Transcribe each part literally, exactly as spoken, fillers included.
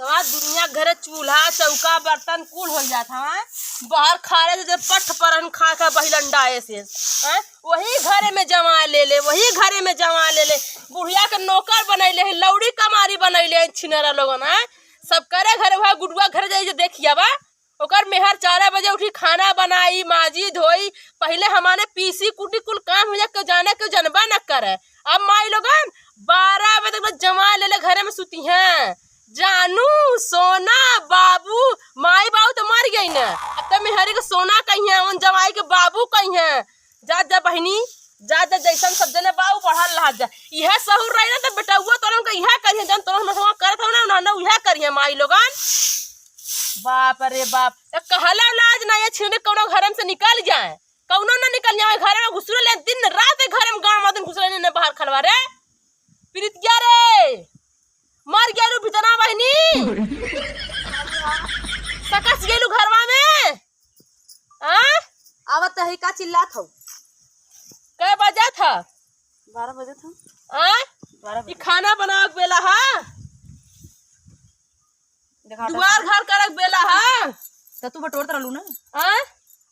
हमार दुनिया घरे चूल्हा, चौका, बर्तन कुल हो जात हवा। बाहर खाले से जब पट्ठ परन खा खा बहिलंडाए से, हैं? वही घरे में जमा ले ले, वही घरे में जमा ले ले। बुढ़िया के नौकर बनैले है, लौड़ी कमारी बनैले है छिनरा लोगन, हैं? सब करे घरे वह गुडुआ घरे जाई जे देखिया बा। ओकर मेहर चार बजे उठी, खाना बनाई, माजी, धोई। पहिले हमारे पीसी कुटी कुल काम हो जाए, केहू जाने, केहू जनबा न करे। अब माई लोगन बारह बजे तक जमा ले ले घरे में सुती हैं। जानू, सोना, बाबू, माई बाबू तो मर गई न, अब तो मेहरी के सोना कही है, उन जमाई के बाबू कही है। जा, जा बहिनी, जा, जा, जैसन सब जने बाबू बढ़ल रहा जा। इहे सहूर रही ना तो बेटउआ तोरन के इहे करिहे, जन तोरन में हुआ करत हो ना, उन्हें इहे करिहे माई लोगन। बाप रे बाप, ए कहला लाज ना, ये छिने कौनो घर में से निकल जाए, कौनो ना निकल जाए, घर में घुसरे ले, दिन रात घर में गाड़ मादन घुसरे ले, बाहर खलवा रे। प्रीतिया रे, मर गेलू भितना बहिनी, सकस गेलू घरवा में। आ? आवत है, का चिल्लात हो? कै बजत ह? बारह बजत ह। आ? बारह ई बजत। खाना बनावे के बेला ह? देखा दुआर घर करे के बेला ह? त तू बटोरत रहलू ना। आ?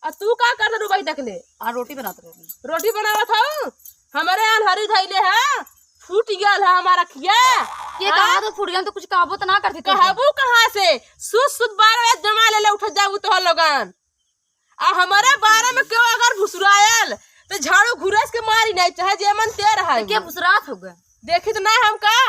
आ तू का करत रहू भाई तकले? आ रोटी बनात रहलू। रोटी बनावत हऊ? हमरे आन्हरी धइले ह, फूट गल ह हमार अखिया। के हाँ? कहा तो फूट गया, हम तो कुछ कहबो तो ना करती तू। कहबू कहाँ से? सुत सुत बारह बजे जमा ले ले उठ जाबू तोहर लोगन। आ हमारे बारे में केहू अगर भुसुरायल, तो झाड़ू घुरस के मारी नहीं, चाहे जे मन ते रहा तो है। के भुसुरात होगा? देखी तो ना हम का?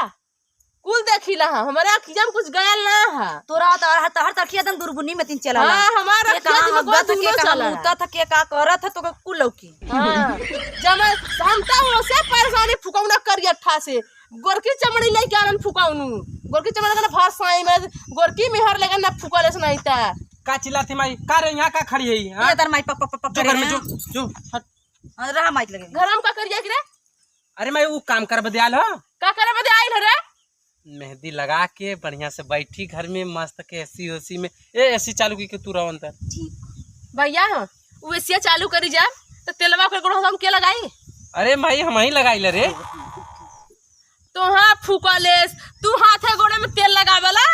कुल देखी ला हम, हमारे अखिया में कुछ गयल ना है। तोरा तो हर, हर तखिया दम दुर्बुनी में तीन चला ला। हाँ, हमार के अखिया कहाँ दुनो हग्गा था, के दूनो कहाँ चला ला। मुता था, के का करत है, तो कुल लौकी। हाँ, जब हम तो ओसे परेशानी फुकौना करिया ठा से। गोरकी चमड़ी लेके आनन फुकौनू। गोरकी चमड़ी के ना भर साई में, गोरकी मेहर लेके ना फुकले से नहीं ता। का चिल्लात ही माई? का रे, यहाँ का खड़ी है, हाँ? ये तर माई पक, पक, पक, पक जो करे घर में, हैं। जो, जो, हट। हाँ, रहा माइक लगे। घर में का करिया कि रे? अरे माई, ऊ काम कर बदे आयल हो। का करे बदे आयल हो रे? मेहंदी लगा के बढ़िया से बैठी घर में मस्त के एसी ओसी में। ए, एसी चालू की के तू रहो अंदर। ठीक। भैया हो, ऊ एसिया चालू करी जा, तो तेलवा के गोड़ हम के लगाई? अरे माई, हम ही लगाई ले रे। तो हाँ फूका लेस, तू हाथे गोड़े में तेल लगावेला?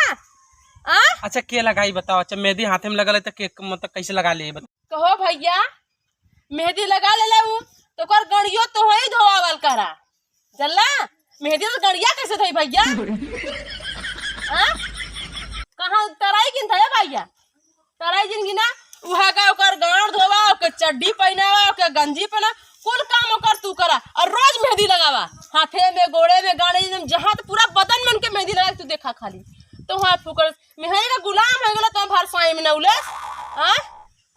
आ? अच्छा के लगाई बताओ, अच्छा मेहंदी हाथे में लगल है तो के मतलब कैसे लगा ले बताओ? कहो भैया, मेहंदी लगा ले ले ऊ, तो ओकर गड़ियो तो ही धोआवल करा। जल्ला, मेहंदी तो गड़िया कैसे धोई भैया? हाँ? कहाँ तराई किन था भैया? तराई जिन गिना, उहे का ओकर गांड धोवा, ओके चड्डी पहनावा, ओके गंजी पहना, कुल काम ओकर तू करा। और रोज मेहंदी लगावा, हाथे में, गोड़े में, गाड़े में, जहाँ तो पूरा बदन में उनके मेहंदी लगा के तू देखा खाली। तो हाँ फूकर, मेहंदी का गुलाम हो गला तो भरसाई में नौले। हाँ?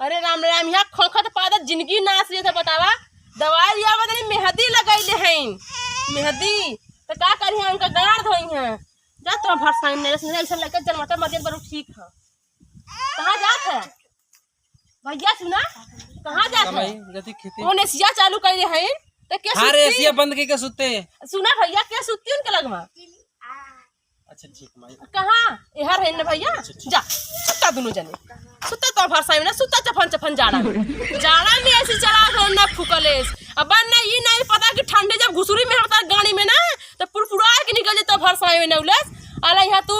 अरे राम राम, यहाँ खोखत पादत जिंदगी नाश ये था बतावा। दवाई लिया बदनी मेहंदी लगैले हैं। मेहंदी, तो का करी है, उनका गांड धोई हैं। जा तो भरसाई में नहीं, ऐसा लड़का जन्मता मर जात बरू ठीक है। कहाँ जात है? भैया सुना, कहाँ जात है? जल्दी खेती। कौन एसिया चालू कैले हैं? तो के हाँ रे, सुत्ती? एसिया बंद करके सुत्ते। सुना भैया, के सुत्ती उनके लगवा? अच्छा ठीक माई। कहाँ? एहर है न भैया? अच्छा, ठीक। जा, सुत्ता दुनो जने। सुत्ता तो भरसाई में ना, सुत्ता चफन चफन जाड़ा में। जाड़ा में एसी चला दो ना फुकलेस। अब ना ई नहीं पता कि ठंडी जब घुसुरी में हड़ता गाड़ी में ना, तो पुरपुरा के निकल जाता भरसाई में नौलेस। आला यहाँ तू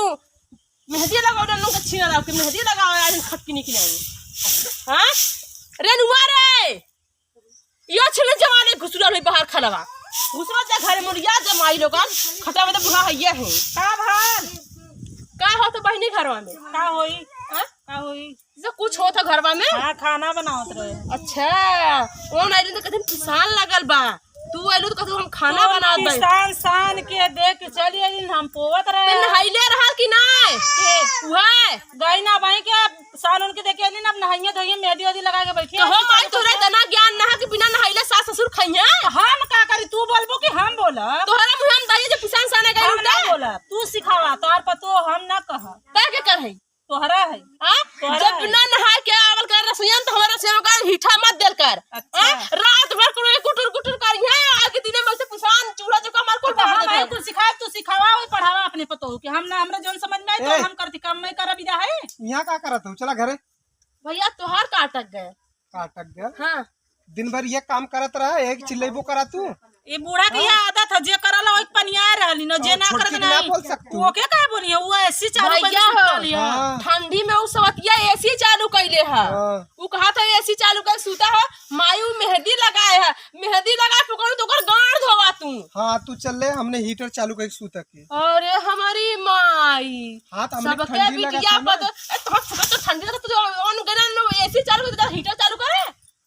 मेहंदी लगाओ, डर लोग छीना लाओ कि मेहंदी लगाओ, आज खटकी निकले। हाँ? रेनुआ रे! यो छिले जवाने घुसुरल है बाहर खलवा। घुसुरल जा घरे मुड़िया जमाई लोगन, खतरा में तो बूढ़ा है ये है। का भान? का हो तो बहिनी घरवा में? का होई? हाँ? का होई? जैसे कुछ हो तो घरवा में? हाँ, खाना बनावत रहे। अच्छा, वो नहीं तो कहते पिसान लगल बा। तू आइलू तो कहते हम खाना कौन बनावत बानी। पिसान सान के दे के चली आइली, हम पोवत रहे। ते नहैले रहल कि नाय? के? उहे। गई ना भाई के सान उनके देखे नहीं ना, अब नहाइए धोइए, मेहंदी वेहंदी लगा के बैठी कहो है, माई, तोरे इतना ज्ञान ना है कि बिना नहाइले सास ससुर खइहें? हम का करी, तू बोलबो कि हम बोलब? तोहरा मुँह हम दाइए जो पिसान साने गई हम ना उनके? बोलब, तू सिखावा, तोहर पतो हम ना कहब। तै के कर है? तोहरा है। हाँ? तोहरा जब है। बिना नहाए के आवल कर रसोईया में, तो हमारे रसोईया में का हीठा मत देल कर। अच्छा। हाँ? रात भर कुटुर कुटुर कुटुर करिहें, आगे दिने में से पिसान चूल्हा चौका हमार कुल तो बाहर हम देते आई हैं। कुल सिखाए, तू सिखावा और पढ़ावा अपने पतो के। हम ना, हमरा जौन समझ में आई तो ए। हम करती, काम मैं करब, इदा है। यहाँ का करत हो? चला घरे। भैया, तोहार का अटक गए? का अटक गए? हाँ। दिन भर ये काम करत रहा, एक चिल्लैबो करा तू। ये बूढ़ा के हाँ। ये आदत है, जे करल ओइक पनिया रहली न, जे हाँ, ना छोटकी करत के ना नहीं। बोल सकतू। ओके काहे बोली है? वो एसी चालू करके भैया हो, सुतल है। हाँ। ठंडी में उ सवतिया एसी चालू कइले है। हाँ। उ कहा था एसी चालू कर सुता हो, माई उ मेहंदी लगाए है, मेहंदी लगा फुकौनू तो ओकर गांड धोवा तू। हाँ, तू चल ले, हमने हीटर चालू करके सुता के। अरे हमारी माई। हाँ, तो हमने सबके ठंडी लगा बिटिया था ना। पत-, ए, तोहर फुकौनू तो ठंडी लगा, तू तो ऑन गना लो, एसी चालू कर दे, हीटर चालू करे।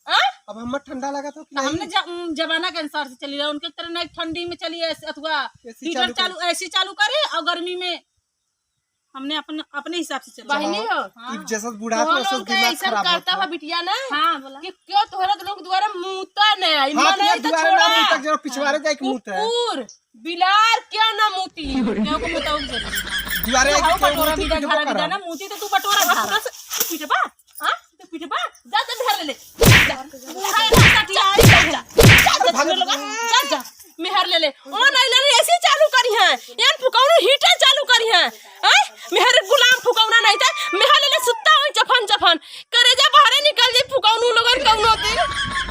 हाँ? अब हमें ठंडा लगा था कि तो हमने नहीं? ज-, उम, जमाना के अनुसार से चली रहा, उनके तरह नहीं ठंडी में चली एसी, अथवा एसी हीटर चालू चालू, करे। एसी चालू करे और गर्मी में हमने अपन, अपने हिसाब से चला। बहिनी हो। हाँ। इब जैसा बूढ़ा तो तो वैसा लोग के दिमाग ऐसा खराब करता होता है। है बिटिया ना हाँ, बोला। कि क्यों तोहरा लोग द्वारा मूता नहीं आई, हाँ, मन तो आई तो दुआरे ना छोड़ा। मूता, जरा पिछवारे जाए के मूता है। कुकुर, बिलार क्यों ना मूती? क्यों को मूता उग जाती? दुआरे तो आके हाउ क्यों बटोरा मूती, बीजा, पिटबो घरा बीजा करा। ना मूती तो तू बटोरा हाँ, घरा। तो से पिटबा? हाँ? तो पिटबा? जा, जा, मेहर ले ले। जा, जा। बूढ़ा है, लाठी आई, जा, जा। जा, जा, भाग, मेहर लगा। जा, जा। मेहर ले ले। ओ नहीं ले ले, एसी चालू करी है। यान फुकौनू हीटर चालू करी है। हैं? मेहर गुलाम फुकौना नहीं था। मेहर ले ले, सुत्ता होई चफन चफन। करेजा बाहरे निकल जाई फुकौनू लोगन कौनो दिन।